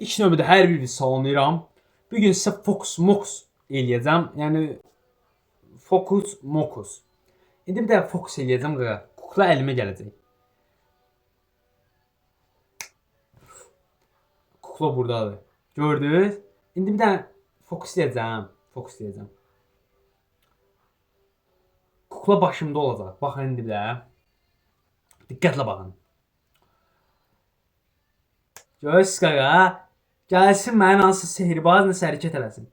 İlk növbədə hər birini salamlayıram. Bu gün sizə fokus mokus eləyəcəm. Yəni fokus mokus. İndi bir də fokus eləyəcəm qaqa. Kukla əlimə gələcək. Kukla buradadır. Gördünüz? İndi bir dənə fokus eləyəcəm. Fokus eləyəcəm. Kukla başımda olacaq. Baxın indi bir də. Diqqətlə baxın. Görürsüz qaqa. Gəlsin mənə hansısa sehirbaz nəsə hərəkət eləsin.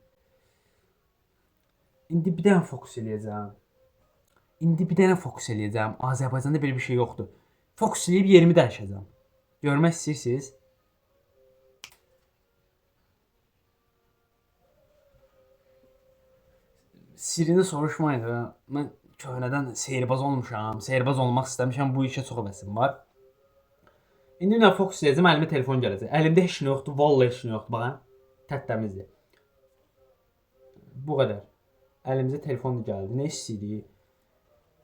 İndi bir dənə fokus eləyəcəm. İndi bir dənə fokus eləyəcəm. Azərbaycanda belə bir şey yoxdur. Fokus eləyib yerimi dəyişəcəm. Görmək istəyirsiniz? Sirrini soruşmayın. Ha. Mən köhnədən sehirbaz olmuşam. Sehirbaz olmaq istəmişəm. Bu işə çox həvəsim var. İndi nə fokus eləyəcəm, əlimə telefon gələcək. Əlimdə heç nə yoxdur, vallahi heç nə yoxdur. Baxın, tərtəmizdir. Bu qədər. Əlimizə telefon gəldi. Nə istəyirik?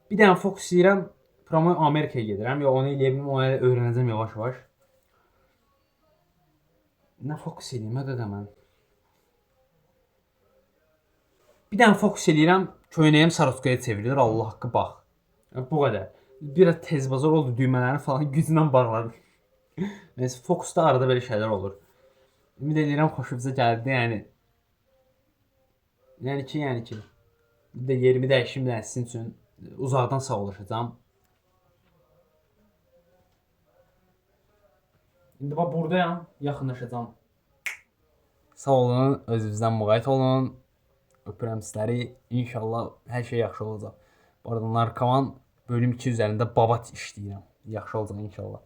Bir dənə fokus eləyirəm, promo Amerikaya gedirəm. Yox, onu eləyə bilmirəm, onu elə öyrənəcəm yavaş-yavaş. Nə fokus eləyim, ə qaqa mən? Bir dənə fokus eləyirəm, köynəyim Sarotkaya çevrilir, Allah haqqı bax. Bu qədər. Biraz tez bazar oldu, düymələrini falan güclə bağladım. Neyse, fokusda arada belə şeylər olur. Ümid edirəm xoşunuza gəldi, yəni. Yəni ki. Bir də yerimi dəyişim də sizin üçün uzaqdan sağollaşacağam. İndi bax buradayam, yaxınlaşacağam. Sağ olun, özünüzdən müğayət olun. Öpürəm sizləri. İnşallah hər şey yaxşı olacaq. Bu arada Narkoman bölüm 2 üzərində babat işləyirəm. Yaxşı olacaq inşallah.